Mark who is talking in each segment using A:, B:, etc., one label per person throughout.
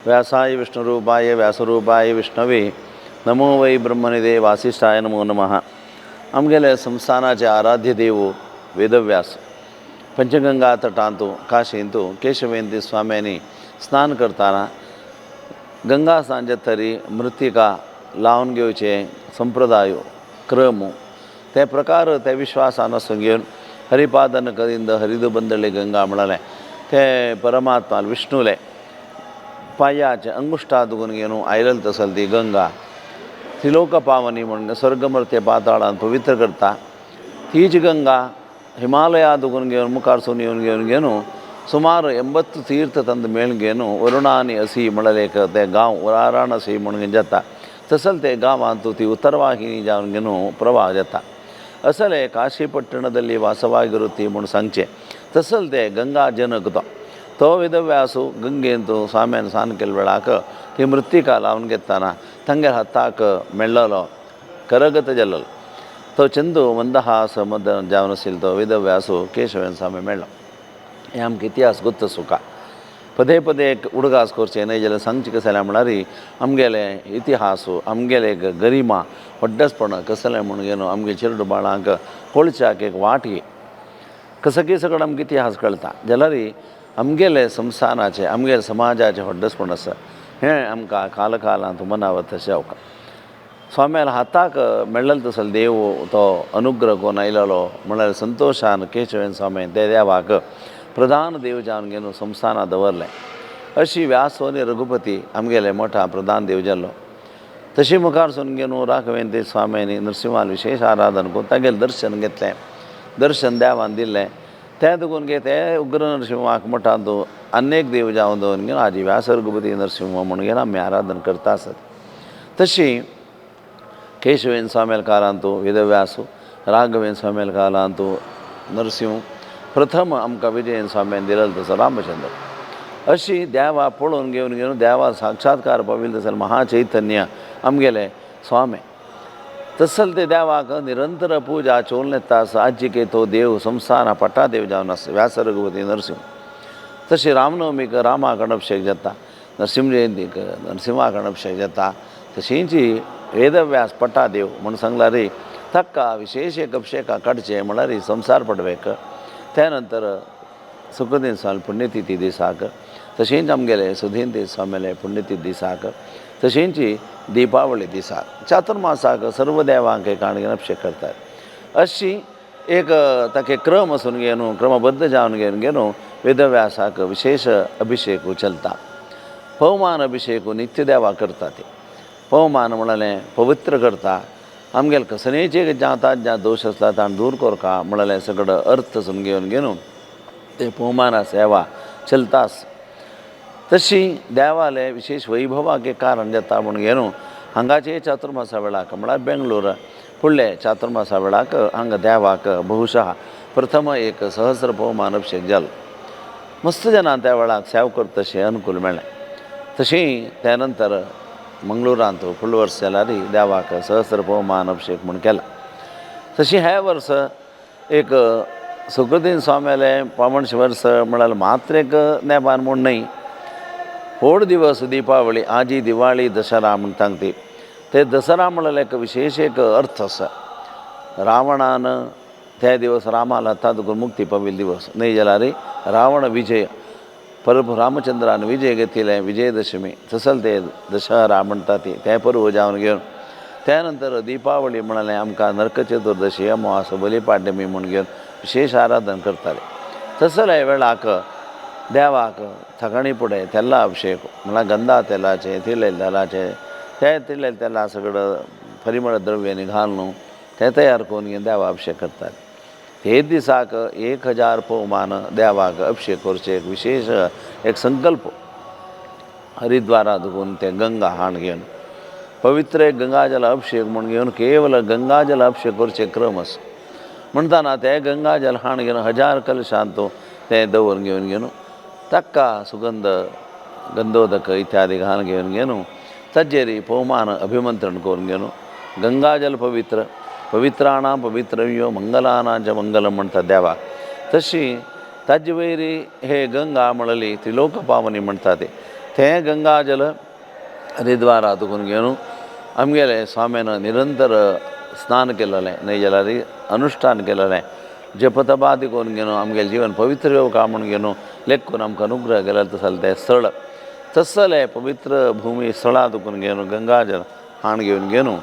A: व्यासाय विष्णुरूपाय व्यासरूपाय विष्णवे नमो वै ब्रह्मनिधे वासिष्ठाय नमो नमः। आमगेले संस्थानाचे आराध्य देव वेदव्यास पंचगंगा तटांतु काशींतु केशवेंद्र स्वाम्यांनी स्नान करतना गंगा स्नान तरी मृत्तिका लावन घेवचे संप्रदाय क्रम ते प्रकार ते विश्वासान घेवन हरिपादन करिंद हरिद बंदले गंगा म्हळ्यार ते परमात्मा विष्णुले पायाचे अंगुष्ठा दुगून घेवन आयलल तसल ती गंगा त्रिलोक पावनी म्हणून स्वर्गमर्त्य पाताळान पवित्र करता। तीच गंगा हिमालया दुगून घेवन मुखार सून येवन घेवन घेवन सुमार 80 तीर्थ ತಂದು ಮೇಳ್ಗೇನು ವರುಣಾನಿ ಅಸಿ म्हळ्यार एक ते गांव वाराणसी म्हणून जाता तसल ते गांवांतू ती उत्तरवाहिनी जावन घेवन प्रवाह जाता। असले ಕಾಶಿಪಟ್ಟಣದಲ್ಲಿ ವಾಸವಾಗಿರುತ್ತೆ म्हणून सांगचे तसल ते गंगा जनक तो तो वेदव्यासु गंगेंतु स्वाम्यान सान केल वेळाक ती मृत्तिका लावन घेताना तांगेर हाताक मेळ्ळलो करगत जाल्लो तो चंदू मंदहास मद जावन आशिल्लो तो वेदव्यासु केशवेन स्वामी मेळ्ळो। हें आमकां इतिहास गोत्त सुका पदे पदे उडगास करचें न्हय जाल्यार सांगचें कशें जाल्यार म्हळ्यार आमगेले इतिहास आमगेले गरिमा व्हड्डसपण कसलें म्हूण घेवन आमगे चेरडू बाळांक कळच्याक एक वाट ही कसकी सगळो आमकां इतिहास कळटा जाल्यार आमगेले संस्थानाचें आमगेले समाजाचें व्हड्डसपण आसा हें आमकां कालकालांत मनावत तशें जावका। स्वाम्याल्या हाताक मेळ्ळलो तसलो देव तो अनुग्रह कोन्न आयलेलो म्हळ्यार संतोशान केशवेन स्वामी ते देवाक प्रधान देव जावन घेवन संस्थानां दवरलें। अशी व्यास आनी रघुपती आमगेले मोठा प्रधान देव जाल्लो। तशी मुखार सून घेवन राघवेंद्र स्वाम्यांनी नरसिंहान विशेष आराधन करून तागेलें दर्शन घेतलें, दर्शन देवान दिल्लें। ते दुगून घे ते उग्र नरसिंहाक मठांत अनेक देव जावन दवरून घेवन आजी व्यास रघुपती नरसिंह म्हणून घेवन आमी आराधन करता आसत। तशी केशवेन स्वाम्याल्या काळांतू वेदव्यासू राघवेन स्वाम्याल्या काळांतू नरसिंह प्रथम आमकां विजयन स्वाम्यान दिलेलो तसो रामचंद्र अशी देवा पळोवन घेवन घेवन देवा साक्षात्कार पाविल्लो तसो महाचैतन्य आमगेले स्वामी तसल ते देवाक निरंतर पूजा चोवन येता आसा। आजिके तो देव संस्थाना पट्टादेव जावन आसा व्यास रघुपती नरसिंह। तशी रामनवमीक रामाक अभिषेक जाता, नरसिंह जयंतीक नरसिंहाक अभिषेक जाता। तशींच वेदव्यास पट्टादेव म्हूण सांगल्यार ताका विशेष एक अभिषेका काडचें म्हळ्यार संवसार पडवेक। त्यानंतर सुखदेव स्वामी पुण्यतिथी दिसाक तशेंच आमगेले सुधींद्र स्वामीले पुण्यतिथी दिसाक तशेंच दीपावळी दिसाक चातुर्मासाक सर्व देवांक एक हाडून अभिषेक करतात। अशी एक ताके क्रम आसून घेवन क्रमबद्ध जावन घेवन घेवन वेदव्यासाक विशेष अभिषेक चलता। पवमान अभिषेक नित्य देवा करता। ते पवमान म्हळ्यार पवित्र करता। आमगेले कसलेचे जाता ज्या दोश आसला ताण दूर करका म्हळ्यार सगळो अर्थ सून घेवन घेवन ते पवमाना सेवा चलतास। तशी देवाले विशेष वैभवाक एक कारण जाता म्हूण घेवन हांगाचे चातुर्मासा वेळाक म्हळ्यार बेंगलोर फुडले चातुर्मासा वेळाक हांगा देवाक बहुशः प्रथम एक सहस्र पवमान अभिषेक जालो। मस्त जाणां त्या वेळाक सेवा करता तशें अनुकूल मेळ्ळें। तशी त्या नंतर मंगळुरांत फुडले वर्स जाल्यार देवाक सहस्र पवमान अभिषेक म्हूण केला। तशी हे वर्स एक सुखदेव स्वाम्यालें पावणशे वर्स म्हळ्यार मात्र एक नेमान म्हूण न्हय, व्हड दिवस दीपावळी आजी दिवाळी दसरा म्हणटा ती ते दसरा म्हळ्यार एक विशेष एक अर्थ आसा। रावणान ते दिवस रामाला हातांत मुक्ती पाविल्लो दिवस न्हय जाल्यार रावण विजय परब रामचंद्रान विजय घेतिल्लें विजयदशमी तसल ते दशहरा म्हणटा ती तें पर्व जावन घेवन त्या नंतर दीपावळी म्हळ्यार आमकां नरक चतुर्दशी अमावास बलिपाड्यमी म्हूण घेवन विशेष आराधन करताले। तसले वेळाक देवाक थकाणी फुडें तेला अभिषेक म्हळ्यार गंधा तेलाचें तिलेल तेलाचें ते तिलेल तेला सगळं परिमळ द्रव्यांनी घालून ते तयार करून घेवन देवा अभिषेक करतात। ते दिसाक 1000 पवमान देवाक अभिषेक करचे एक विशेष एक संकल्प हरिद्वारा दुगून ते गंगा हाण घेवन पवित्र एक गंगाजल अभिषेक म्हूण घेवन केवल गंगाजल अभिषेक करचे क्रम आसा। म्हणटाना ते गंगाजल हाण घेवन 1000 कलशांत ते दवरून घेवन घेवन ताका सुगंध गंधोदक इत्यादी घालून घेवन घेवन ताजेर पवमान अभिमंत्रण करून घेवन गंगाजल पवित्र पवित्राणां पवित्रयो मंगलानां च मंगलम म्हणटा देवाक। तशी ताजे वयर हे गंगा म्हणली त्रिलोक पावनी म्हणटा ते तें गंगाजल हरिद्वारा तुकून घेवन आमगेले स्वाम्यान निरंतर स्नान केलेलें न्हय जाल्यार अनुश्ठान केलेलें जपतपादी करून घेवन आमगेलें जीवन पवित्र येवका म्हूण घेवन लेखून आमकां अनुग्रह केलें तसलें तें स्थळ तसलें पवित्र भुमी स्थळां तुकून घेवन गंगाजल हाण घेवन घेवन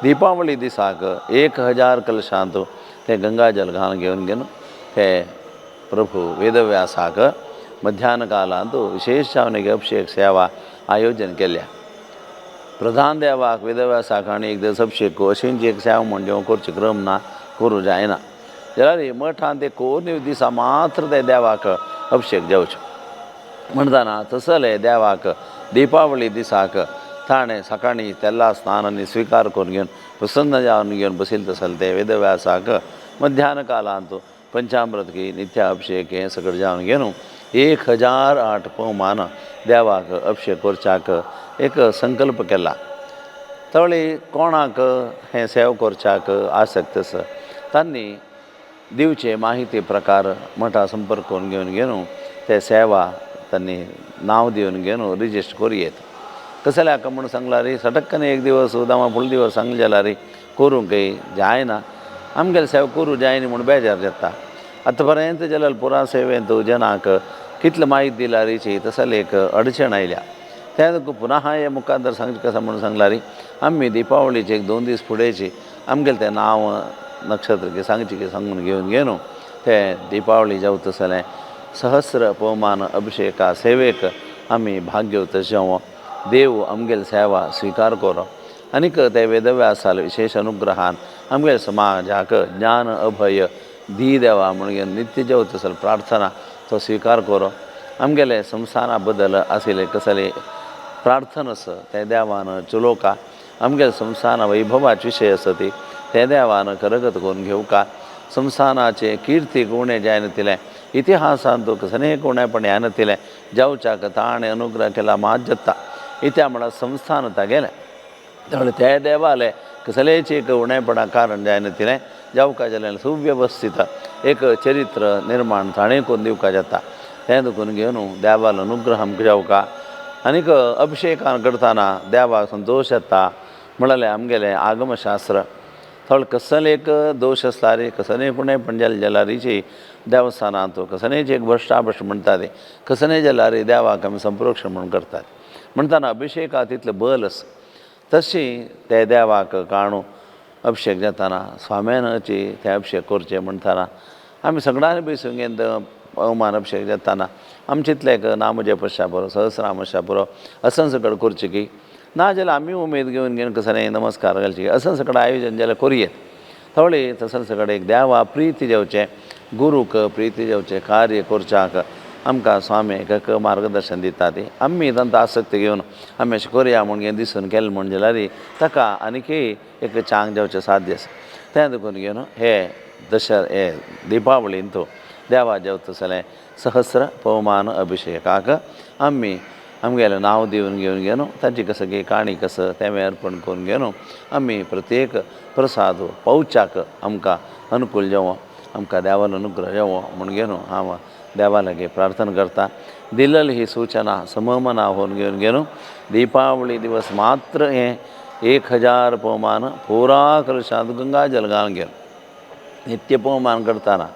A: दीपावली दिसाक 1000 कलशांत तें गंगाजल घालून घेवन घेवन ते प्रभु वेदव्यासाक मध्यान कालांत विशेष जावन एक अभिषेक सेवा आयोजन केल्या. प्रधान देवाक वेदव्यासाक आनी एक दीस अभिषेक अशेंच एक सेवा म्हूण जेवण करचें क्रम ना करूं जायना जाल्यार मठांत ते कोर्नीव दिसा मात्र ते देवाक अभिषेक जावचो म्हणटाना तसले देवाक दीपावली दिसाक ताणें सकाळीं तेला स्नान आनी स्विकार करून घेवन प्रसन्न जावन घेवन बसयले तसले ते वेदव्यासाक मध्यान कालांत पंचामृत नित्य अभिषेक हें सगळें जावन घेवन 1008 पवमान देवाक अभिषेक करच्याक एक संकल्प केला. तवळी कोणाक हें सेवा करच्याक आसक्त आसा तांणी दिवचे माहिती प्रकार मठा संपर्क करून घेवन घेवन ते सेवा तांणी नांव दिवन घेवन रिजिस्टर करूं येता. कसल्याक म्हूण सांगला रे सटक्कन एक दिवस सुद्दां फुडले दिवस सांगलें जाल्यार करूंक जायना आमगेले सेवा करूं जायना म्हूण बेजार जाता. आतां पर्यंत जाल्यार पुरा सेवेंत जनाक कितले माहिती दिला रिची तसले एक अडचण आयल्या त्या पुनः हे मुखार सांगचें कशें म्हूण सांगला रे आमी दीपावलीचे एक 2 दीस फुडेंची आमगेलें तें नांव नक्षत्र सांगचें की सांगून घेवन घेवन ते दीपावली जावं तसलें सहस्र पवमान अभिषेका सेवेक आमी भाग घेवं तशें देव आमगेले सेवा स्विकार करो आनीक ते वेदव्यासाल विशेष अनुग्रहान आमगेले समाजाक ज्ञान अभय दी देवा म्हूण नित्य जेव तसले प्रार्थना तो स्विकार करो. आमगेले संस्थाना बद्दल आशिल्ले कसले प्रार्थना आसा ते देवान चलोवका आमगेले संस्थाना वैभवाचे विशय आसा ती ते देवान करगत करून घेवका. संस्थानाचे किर्ती उणें जायना तिलें इतिहासांत कसलें उणेपण येना तिलें जावच्याक ताणें अनुग्रह केला मात जाता इत्या म्हळ्यार संस्थान तागेलें त्यामुळे त्या देवाले कसलेच एक उणेपणा कारण जायना तिलें जावका जाल्यार सुव्यवस्थीत एक चरित्र निर्माण ताणें करून दिवका जाता तें देखून घेवन देवालो अनुग्रह आमकां जावका. आनीक अभिषेकान करतना देवाक संतोश जाता म्हणलें आमगेलें आगमशास्त्र. थोडो कसले एक दोश आसता रे कसलें उणेपण जालें जाल्यार देवस्थानांत कसलेंच एक भ्रश्टाभ्रश्ट म्हणटा ते कसलें जाल्यार देवाक आमी संप्रोक्षण म्हूण करतात म्हणटाना अभिषेकाक तितलें बल आसा तशी ते देवाक काणू अभिषेक जाताना स्वाम्यानाची ते अभिषेक करचे म्हणटाना आमी सगळ्यांनी बसून घेवन पवमान अभिषेक जाताना आमचे इतलें एक नामजपशा पुरो सहस्रनामशा पुरो असं सगळें करचें की ना जाल्यार आमी उमेद घेवन घेवन कसलें नमस्कार घालचे असं सगळें आयोजन जाल्यार करूं येता. थोडे तसलें सगळें एक देवा प्रिती जावचें गुरूक प्रिती जावचें कार्य करच्याक आमकां स्वामी एक मार्गदर्शन दिता ती आमी तांकां आसक्ती घेवन आमी अशें करुया म्हूण दिसून केलें म्हूण जाल्यार ताका आनीकय एक चांग जावचें साध्य आसा. तें देखून घेवन हे दशर हे दीपावलींत देवा जेवता तसलें सहस्र पवमान अभिषेकाक आमी आमगेलें नांव दिवन घेवन घेवन ताची कसं की काणी कसं तें अर्पण करून घेवन आमी प्रत्येक प्रसाद पावच्याक आमकां अनुकूल जावं आमकां देवान अनुग्रह जावं म्हूण घेवन हांव देवा लागीं प्रार्थना करता. दिलेली ही सूचना सममना होवन घेवन घेवन दीपावली दिवस मात्र हें 1000 पवमान पुरा कलशांत गंगाजल घालून घेवन नित्य पवमान करतना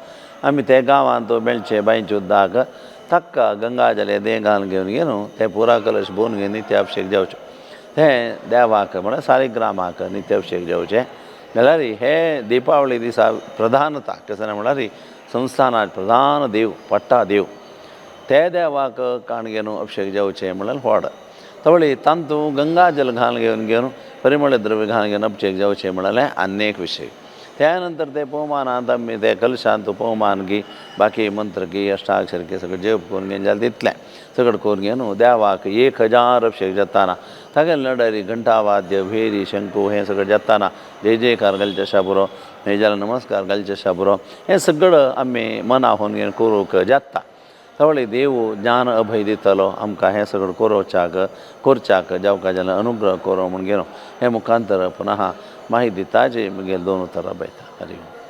A: आमी ते गांवांत मेळचे बांयचे उदक ताका गंगाजल हें घालून घेवन घेवन ते पुरा कलश भरून घेवन नित्य अभिषेक जावचो तें देवाक म्हळ्यार सालिग्रामाक नित्य अभिषेक जावचें जाल्यार हे दीपावली दिसा प्रधानता कशें म्हळ्यार संस्थानाक प्रधान देव पट्टा देव ते देवाक काण घेवन अभिषेक जावचें म्हळ्यार व्हड तवळी तांतू गंगाजल घालून घेवन घेवन परिमळ द्रव्य घालून घेवन अभिषेक जावचें म्हळ्यार आनी एक विशय. त्या नंतर ते पवमानांत आमी ते कलशांत पवमान की बाकी मंत्र की अष्टाक्षर की सगळें जप करून घेवन जाल्यार तितलें सगळें करून घेवन देवाक 1000 अभिषेक जाताना तागेले नडरी घंटावाद्य भेरी शंकू हें सगळें जाताना जय जयकार घालचे आसा पुरो हें जाल्यार नमस्कार घालचे आसा पुरो हें सगळें आमी मना होवन घेवन करूंक जाता. तवळी देव ज्ञान अभय दितलो आमकां हें सगळें कोरोवच्याक करच्याक जावका जाल्यार अनुग्रह करो म्हूण घेवन हें मुखांतर पुनः माहिती दिता जे मुगेल 2 उतरां बयता. हरी ओम.